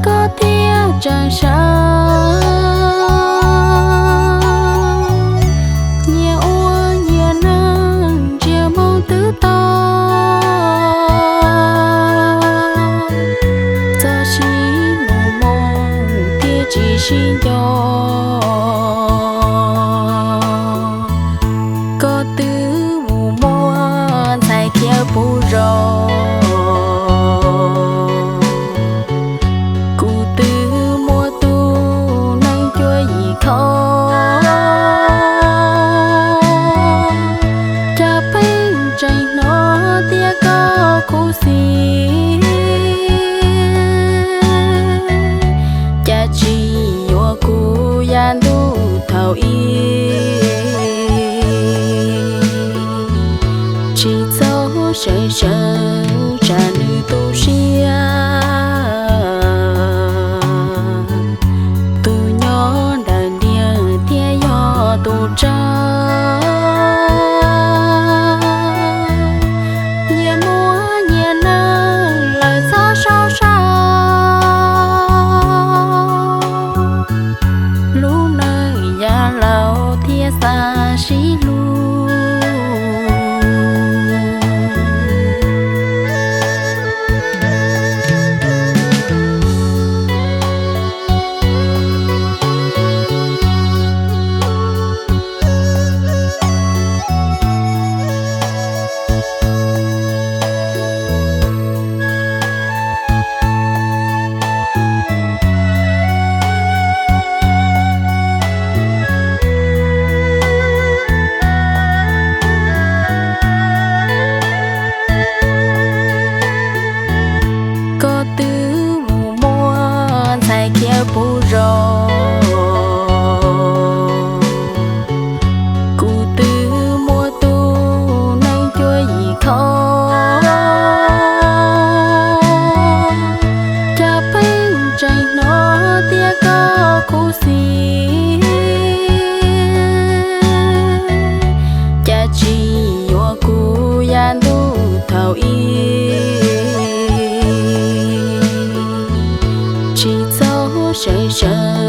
koj thiaj tseem sawv. Nyias ua nyias neej ntsiag moo twb tau, txog sib mus moo thiaj tsis sib nco. Koj twb mus muab ntxhais khiav puv zos, kuv twb muab tus neeg cuab yim kho. Cas pheej tseem hnov tias koj khuv xim, cas tsis yuav kuv yav ntuj thaum ub. Tsis txhob sawv sawv tsam nws tu siab, tus nyob ntawm tiag thiaj yog tus tsawg. Nyias muaj nyias neej lawm txhob sau sau, lub neej yav laus thiaj xav sib hlub. Koj twb mus muab ntxhais khiav puv zos, kuv twb muab tus neeg cuab yim kho. Cas pheej tseem hnov tias koj khuv xim, cas tsis yuav kuv yav ntuj thaum ub. Tsis txhob sawv sawv